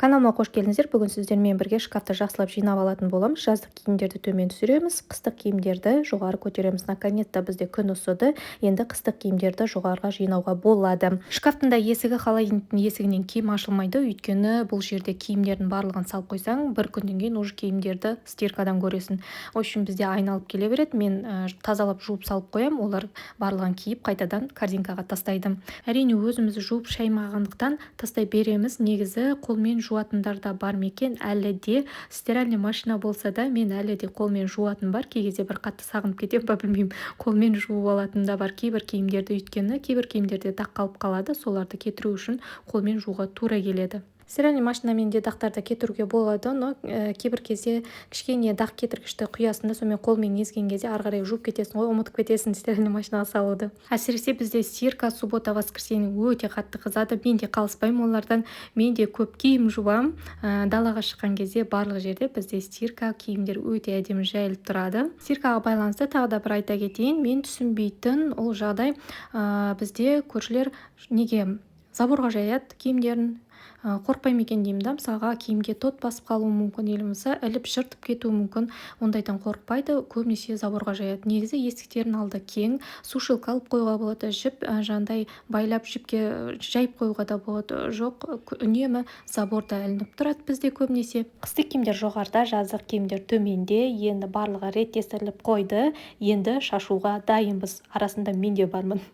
Каналыма қош келдіңіздер! Бүгін сіздермен бірге шкафты жақсылап жинап алатын боламыз. Жаздық киімдерді төмен түсіреміз, қыстық киімдерді жоғары көтереміз. Наконец-то бізде күн ысыды, енді қыстық киімдерді жоғарыға жинауға болады. Шкафтың да есігі холодильниктің есігінен кем ашылмайды, өйткені бұл жерде киімдердің барлығын салып қойсаң, бір күннен кейін уже киімдерді стиркадан көресің. В общем, бізде айналып келе береді. Мен тазалап, жуып салып қоямын, олар барлығын киіп, қайтадан корзинкаға тастайды. Әрине, өзіміз жуып шаймағандықтан тастай береміз. Негізі қолмен жуатындар да бар ма екен әлі де? Стиральный машина болса да, мен әлі де қолмен жуатын бар. Кей кезде бір қатты сағынып кетемін ба, білмеймін, қолмен жуып алатыным да бар кейбір киімдерді, өйткені кейбір киімдерде дақ қалып қалады, соларды кетіру үшін қолмен жууға тура келеді. Стиральный машинамен де дақтарды кетіруге болады, но кейбір кезде кішкене дақ кетіргішті құясың да, сонымен қолмен езген кезде ары қарай жуып кетесің ғой, ұмытып кетесің стиральный машинаға салуды. Әсіресе бізде стирка суббота, воскресенье өте қатты қызады. Мен де қалыспаймын олардан, мен де көп киім жуамын. Далаға шыққан кезде барлық жерде бізде стирка, киімдер өте әдемі жайылып тұрады. Стиркаға байланысты тағы да бір айта кетейін, мен түсінбейтін ол жағдай: бізде көршілер неге заборға жаяды киімдерін? Қорықпай ма екен деймін да. Мысалға, киімге тот басып қалуы мүмкін или болмаса іліп, жыртып кетуі мүмкін. Ондайдан қорықпайды, көбінесе заборға жаяды. Негізі есіктерінің алды кең, сушилка алып қоюға болады, жіп жаңағыдай байлап, жіпке жайып қоюға да болады. Жоқ, үнемі заборда ілініп тұрады бізде көбінесе. Қыстық киімдер жоғарыда, жаздық киімдер төменде. Енді барлығы реттестіріліп қойды, енді шашуға дайынбыз. Арасында мен де бармын.